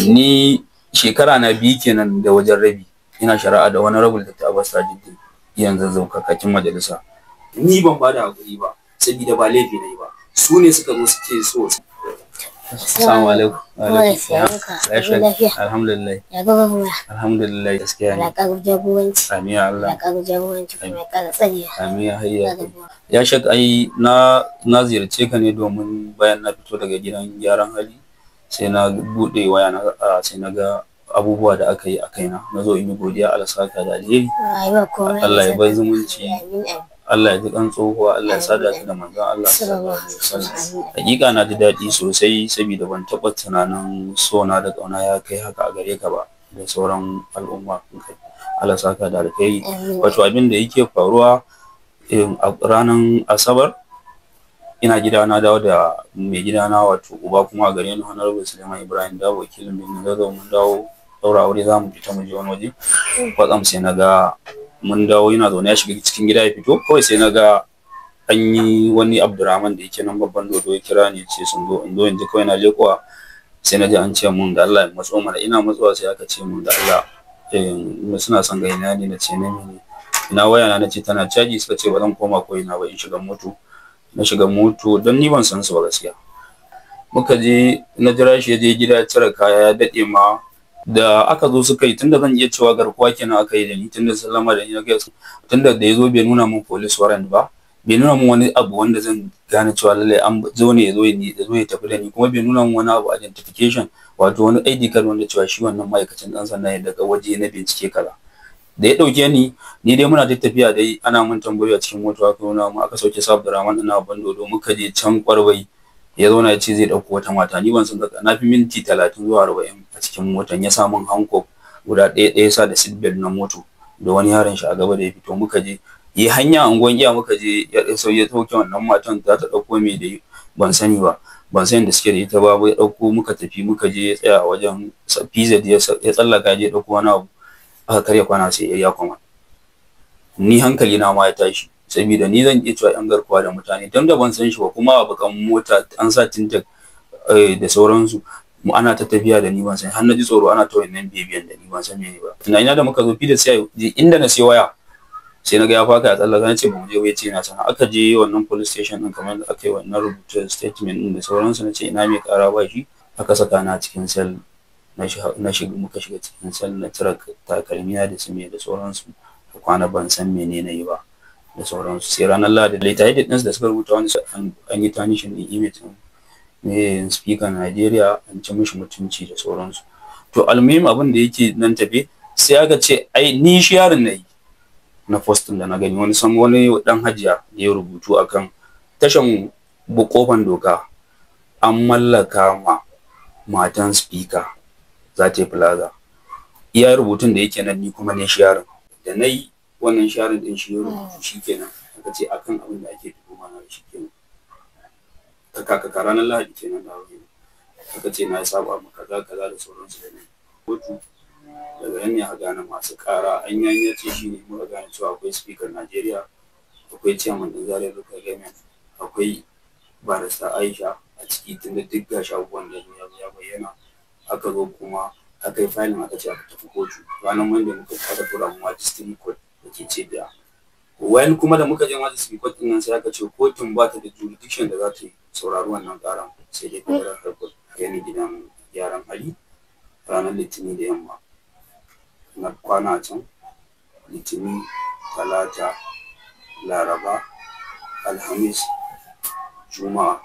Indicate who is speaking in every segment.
Speaker 1: Ni shekara na 2 kenan da wajen rabi ina shari'a da wani rabul da Abbas Tajuddin, yanzu Zazzau, kakakin majalisa. Ni ban bada hakuri ba saboda ba laifi na yi ba, su ne suka zo suke so. Assalamu alaikum. Wa alaikum.
Speaker 2: Lafiya?
Speaker 1: Alhamdulillah.
Speaker 2: Ya gaba?
Speaker 1: Alhamdulillah, gaskiya ne.
Speaker 2: Allah ƙara jagoranci.
Speaker 1: Amin ya Allah.
Speaker 2: Allah ƙara jagoranci kuma ya ƙara tsarewa.
Speaker 1: Amin ya hayya. Ya shak, ai na ziyarce ka ne domin bayan na fito daga gidan gyaran hali, sai na buɗe waya na, sai na ga abubuwa da aka yi a kaina. Na zo in yi godiya, Allah saka da alheri.
Speaker 2: Ai ba komai.
Speaker 1: Allah ya bar zumunci.
Speaker 2: Amin amin.
Speaker 1: Allah ya ji kan tsohuwa, Allah ya sada ta da manzon Allah sallallahu alaihi wasallam. Hakika na ji daɗi sosai saboda ban taɓa tunanin sona da ƙauna ya kai haka a gare ka ba da sauran al'umma kai. Allah saka da alkhairi.
Speaker 2: Amin.
Speaker 1: Wato abin da yake faruwa, a ranar Asabar ina gida, na dawo da mai gidana, wato uba kuma a gare ni, Honorable Suleiman Ibrahim Dabo, wakilin Birnin Zazzau. Mun dawo ɗaura aure, za mu fita mu je wani waje. Kwatsam sai na ga mun dawo, yana zaune, ya shiga cikin gida ya fito, kawai sai na ga an yi wani Abdurrahman da yake nan Babban Dodo ya kira ni, ya ce sun zo in zo in ji. Kawai na leƙowa sai na ji an ce mun da Allah ya matso mana. Ina matsowa sai aka ce mun da Allah suna son gani ne. Na ce na mene? Ina waya na? Nace tana caji. Suka ce ba zan koma ko ina ba, in shiga moto. Na shiga moto don ni ban san su ba gaskiya. Muka je, na jira shi ya je gida ya cire kaya, ya daɗe ma da aka zo suka yi, tunda zan iya cewa garkuwa kenan aka yi da ni, tunda sallama da ni na gaya, tunda da ya zo bai nuna min police warrant ba, bai nuna min wani abu wanda zan gane cewa lallai an zo ne ya zo ya tafi da ni, kuma bai nuna min wani abu identification, wato wani ID card wanda cewa shi wannan ma'aikacin ɗan sanda ne daga waje na bincike kaza. Da ya ɗauke ni, ni dai muna ta tafiya dai, ana mun tambayoyi a cikin mota. Aka nuna mu, aka sauke sa Abdurrahman ina Babban Dodo, muka je can Kwarbai, ya zauna ya ce zai ɗauko wata mata. Ni ban san, na fi minti 30 zuwa 40 a cikin motan. Ya sa min handcuff guda ɗaya ɗaya, sa da seat belt na moto, da wani yaron shi a gaba. Da ya fito muka je yi hanya unguwan Iya, muka je ya ya sauke wannan matan, za ta ɗauko mai da ban sani ba, ban san da suke da ita ba. Ya ɗauko, muka tafi, muka je ya tsaya a wajen PZ, ya tsallaka je ɗauko wani abu, aka karya kwana sai Area Command. Ni hankali na ma ya tashi saboda ni zan iya cewa yan garkuwa da mutane, don da ban san shi ba, kuma a bakan mota an sa tinted da sauransu, mu ana ta tafiya da ni, ban san, har na ji tsoro, ana ta wannan bibiyan da ni, ban san mene ba. Tunanina da muka zo PZ, sai inda na sai waya, sai na ga ya faka ya tsallaka. Na ce ba mu je ba, ya ce na sana. Aka je wannan police station din, kamar yadda aka yi wannan rubuta statement din da sauransu. Na ce ina mai kara? Ba shi. Aka saka na cikin cell, na shiga, muka shiga cikin cell, na cire takalmiya da su me da sauransu, da kwana ban san mene na yi ba da sauransu. Sai ranar Lahadi, letterhead ɗinsu da suka rubuta wani, an yi tarnishing ɗin image ɗin me Speaker Najeriya, an ci mishi mutunci da sauransu. To, almuhim, abin da yake nan tafe, sai aka ce ai ni sharing na yi na postin da na gani wani san wani dan hajiya da ya rubutu akan tashan Kofan Doka an mallaka ma matan Speaker, za ta yi plaza. Iya rubutun da yake nan, ni kuma ne sharing da na yi wannan sharing din, shi ya rubutu. Shi kenan, aka ce akan abin da ake tuhuma na shi kenan. Kaka kaka ranar Lahadi kenan da wani aka ce na saba ma kaza kaza da sauransu da ni kotu. Daga nan ne aka gane masu kara an ya ce shi ne muka gane cewa akwai Speaker Najeriya, akwai chairman din Zaria Local Government, akwai Barista Aisha a ciki, tunda duk gashi abubuwan da ya bayyana. Aka zo kuma aka yi filing, aka ce aka tafi kotu. Ranar Monday muka aka tura mu Magistrate Court da ke Cibiya. Wani kuma da muka je Magistrate Court din nan, sai aka ce kotun ba ta da jurisdiction da za ta yi saurari wannan karan, sai dai Federal High Court. Kai ni gidan gyaran hali ranar Litinin da yamma. Na kwana a can Litinin, Talata, Laraba, Alhamis, Juma'a.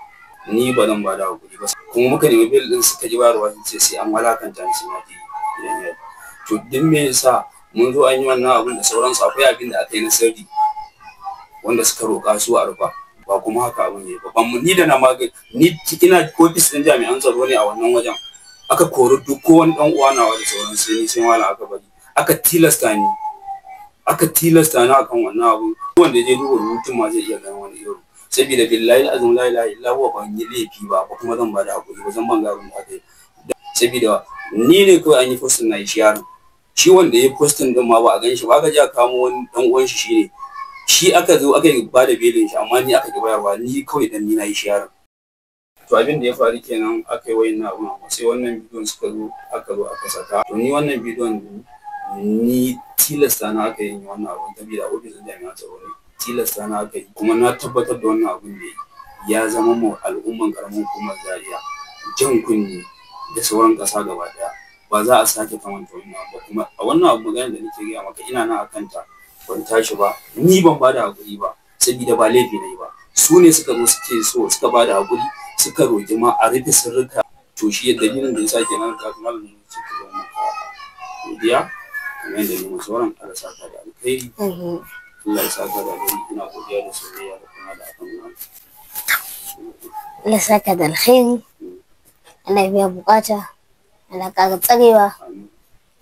Speaker 1: Ni ba zan ba da hakuri ba, kuma muka nemi bail din, suka ji bayarwa, sun ce sai an walakanta ni, sai na je gidan yari. To, duk me yasa mun zo an yi wannan abin da sauransu, akwai abin da aka yi na sirri wanda suka roƙa su a rufa, ba kuma haka abin ne ba. Ban ni da na maga ni ina ofis din jami'an tsaro ne a wannan wajen, aka kori duk wani dan uwa nawa da sauransu, sai ni sai malam aka bari. Aka tilasta ni akan wannan abu. Wanda ya je duba rubutun ma zai iya ganin wani irin, saboda billahi azum la ilaha illa huwa, ban yi laifi ba, ba kuma zan ba da hakuri ba, zan ban ga abin da aka yi, saboda ni ne kawai an yi posting na shi yaron. Shi wanda ya yi posting din ma ba a gan shi ba, aka je a kamo wani dan uwan shi, shine shi aka zo aka yi ba da belin shi, amma ni aka ki bayarwa, ni kawai dan ni na yi sharing. To abin da ya faru kenan, aka yi wayan abun, amma sai wannan bidiyon suka zo, aka zo aka saka. To ni wannan bidiyon, ni tilasta na aka yi wannan abun, saboda ofisin jami'an tsaro ne tilasta na aka yi. Kuma na tabbatar da wannan abun da ya zama mu al'umman karamin hukumar Zaria jan kunne da sauran ƙasa gaba ɗaya, ba za a sake kamanta wannan ba. Kuma a wannan abu, magana da nake gaya maka, ina nan akan ta, ban tashi ba. Ni ban bada hakuri ba, saboda ba laifi na yi ba. Su ne suka zo suke so suka bada hakuri, suka roƙi ma a rufe sirrika. To shi dalilin da yasa kenan ka malamin suka zo maka godiya, kamar yadda ni sauran. Allah saka da alkhairi. Allah ya saka da alkhairi. Ina godiya da soyayya da kuma da akan nuna.
Speaker 2: Allah saka da alkhairi, Allah biya bukata, Allah ƙara tsarewa.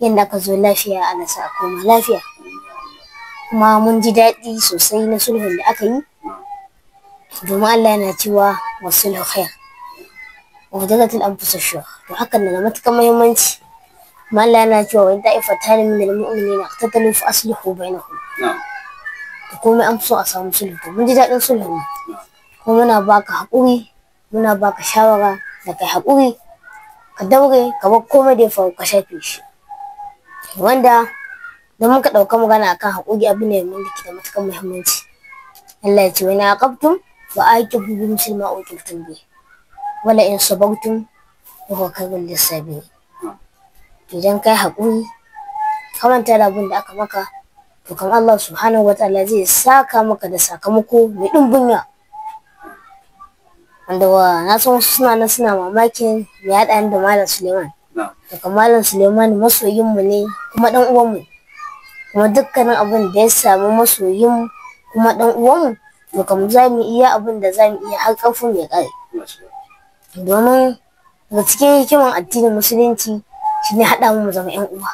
Speaker 2: Yadda aka zo lafiya, Allah sa a koma lafiya. Kuma mun ji daɗi sosai na sulhun da aka yi, domin Allah yana cewa wa sulhu khair wa dagatul anfus shuh. To hakan na da matuƙar muhimmanci. Kuma Allah yana cewa wa in ta'ifatan min al-mu'minina iqtatalu fa aslihu bainahum. To komai an fi so a samu sulhu. To mun ji daɗin sulhun nan. Kuma muna baka haƙuri, muna baka shawara da kai haƙuri, ka daure, ka bar komai da ya faru, ka shafe shi. Wanda da muka ɗauka magana akan haƙuri, abu ne wanda ke da matuƙar muhimmanci. Allah ya ce wa in aqabtum fa aqibu bi misli ma uqibtum bi wala in sabartum fa huwa khairul lisabirin. Idan kai haƙuri, ka manta da abin da aka maka, to kan Allah subhanahu wa ta'ala zai saka maka da sakamako mai ɗumbin yawa. Wanda wa na san wasu suna nan suna mamakin me ya haɗa ni da Malam Suleiman. Daga Malam Suleiman masoyinmu ne kuma ɗan uwanmu. Kuma dukkanin abin da ya samu masoyin kuma ɗan uwanmu, to kam za mu iya abin da za mu iya har ƙarfin ya ƙare. Domin daga cikin hikiman addinin musulunci shine haɗa mu mu zama 'yan uwa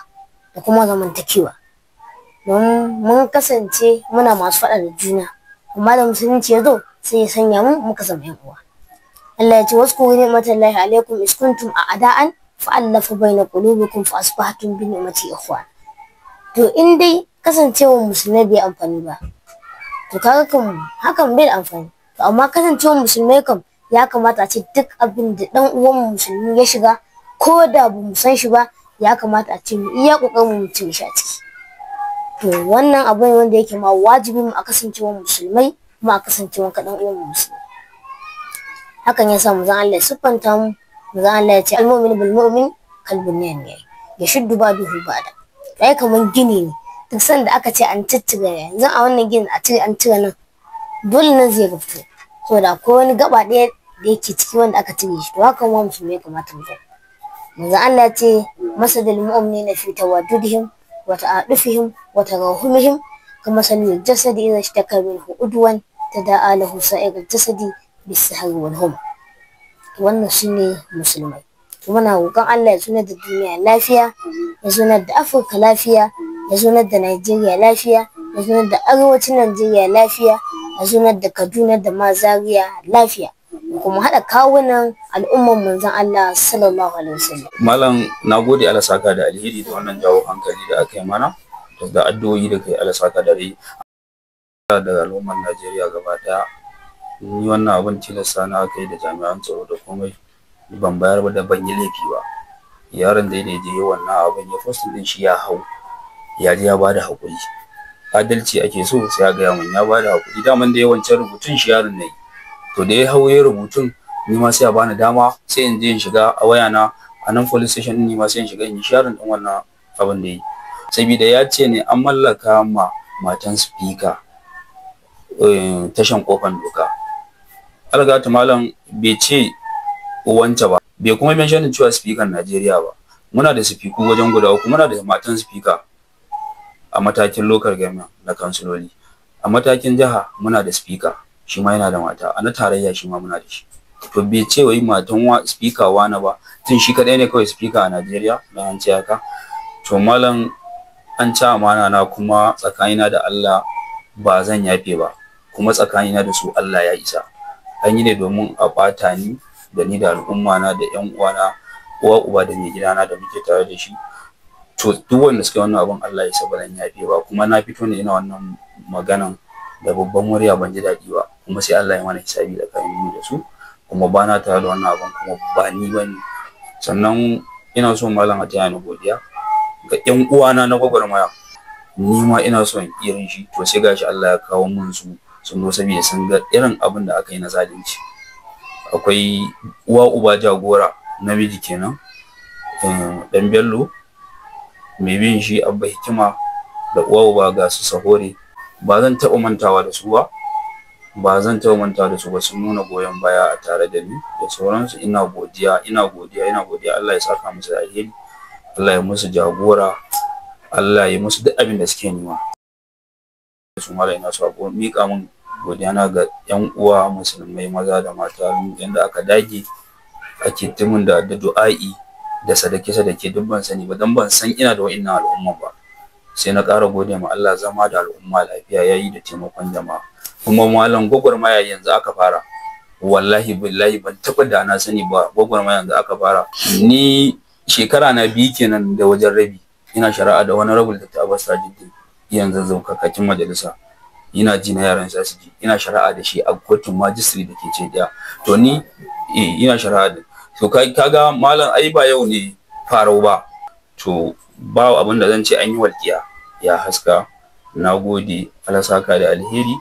Speaker 2: da kuma zamantakewa. Domin mun kasance muna masu faɗa da juna, amma da musulunci ya zo sai ya sanya mu muka zama 'yan uwa. Allah ya ce waskuru ni'matallahi alaikum is kuntum a'da'an fa'allafa baina qulubikum fa asbahtum bi ni'mati ikhwan. To in dai kasancewar musulmai bai amfani ba, to kaga kam hakan bai da amfani. To amma kasancewar musulmai kam ya kamata a ce duk abin da dan uwan musulmi ya shiga, ko da ba mu san shi ba, ya kamata a ce mu iya kokarin mu cire shi a ciki. To wannan abu ne wanda yake ma wajibi mu a kasancewar musulmai, kuma a kasancewar ka dan uwan musulmi. Hakan ya sa mu zan Allah ya siffanta mu, manzon Allah ya ce al-mu'min bil mu'min kal bunyan ne yashuddu ba'duhu ba'da. Ai kaman gini ne, duk sanda aka ce an ciccire yanzu a wannan ginin, a cire, an cire nan, dole nan zai rufto, saboda akwai wani gaba ɗaya da yake ciki wanda aka cire shi. To haka ma musulmi ya kamata mu zama. Manzon Allah ya ce masalul mu'minina fi tawaddudihim wa ta'adufihim wa tarahumihim kamasalil jasadi idza ishtaka minhu udwan tada'a lahu sa'irul jasadi bis-sahri wal hum. Wannan shine musulmai. Muna roƙon Allah ya zaunar da duniya lafiya, ya zaunar da Afirka lafiya, ya zaunar da Najeriya lafiya, ya zaunar da arewacin Najeriya lafiya, ya zaunar da Kaduna da ma Zaria lafiya, kuma haɗa kawunan al'umman manzon Allah sallallahu alaihi wasallam.
Speaker 1: Malam, na gode, Allah saka da alheri da wannan jawo hankali da aka yi mana da addu'o'i da kai. Allah saka da alheri da al'ummar Najeriya gaba ɗaya. Ni wannan abin tilasta na aka yi da jami'an tsaro da komai. Ban bayar ba da ban yi laifi ba. Yaron da ya je wannan abin ya posting din shi, ya hau ya je ya bada hakuri. Adalci ake so, sai ya gaya min ya bada hakuri. Daman da yawancin rubutun shi yaron ne, to da ya hau ya rubutun, ni ma sai a bani dama, sai in je in shiga a wayana a nan police station din, ni ma sai in shiga in yi sharing din wannan abin da yi, saboda ya ce ne an mallaka ma matan speaker tashan kofan doka. Algatu malam, bai ce wance ba, bai kuma mention cewa speaker Najeriya ba. Muna da sifiku wajen guda uku. Muna da matan speaker a matakin local government na kansiloli, a matakin jiha muna da speaker, shi ma yana da mata, a na tarayya shi ma muna da shi. To bai ce wai matan wa speaker wani ba, tun shi kadai ne kawai speaker a Najeriya dan an ce haka. To malam, an ci amana na, kuma tsakanina da Allah ba zan yafe ba, kuma tsakanina da su Allah ya isa. An yi ne domin a ɓata ni, da ni da al'umma na da ƴan uwana, uwa uba da mai gidana da muke tare da shi. To duk wanda suka yi wannan abun, Allah ya isa, ba zan yafe ba. Kuma na fito ne ina wannan maganan da babban murya, ban ji daɗi ba, kuma sai Allah ya mana hisabi tsakanin mu da su. Kuma ba na tare da wannan abin, kuma ba ni ba ne. Sannan ina so malam a taya ni godiya ga ƴan uwana na gwagwarmaya. Ni ma ina son irin shi, to sai gashi Allah ya kawo mun su, sun zo saboda sun ga irin abin da aka yi na zalunci. Akwai uwa uba jagora namiji kenan, dan Bello, mai bin shi Abba Hikima, da uwa uba ga su Sahore. Ba zan taɓa mantawa da su ba, ba zan taɓa mantawa da su ba. Sun nuna goyon baya a tare da ni da sauransu. Ina godiya, ina godiya, ina godiya. Allah ya saka musu da alheri, Allah ya musu jagora, Allah ya musu duk abin da suke nema. Su mala ina so a miƙa min godiya na ga ƴan uwa musulmai maza da mata, yanda aka dage ake timin da du'a'i da sadake sadake. Duk ban sani ba, dan ban san ina da wa'innan al'umman ba. Sai na ƙara gode ma Allah, zama da al'umma lafiya yayi da taimakon jama'a. Kuma malam, gwagwarmaya yanzu aka fara. Wallahi billahi ban taɓa da na sani ba, gwagwarmaya yanzu aka fara. Ni shekara na 2 kenan da wajen rabi ina shari'a da wani rabul da Abbas Tajuddin, yanzu zazzau kakakin majalisa. Ina ji na yaran sa su ji, ina shari'a da shi a kotun majistri da ke ce ɗaya. To ni ina shari'a da to kaga malam, ai ba yau ne farau ba. To ba abin da zan ce, an yi walƙiya ya haska. Na gode, Allah saka da alheri.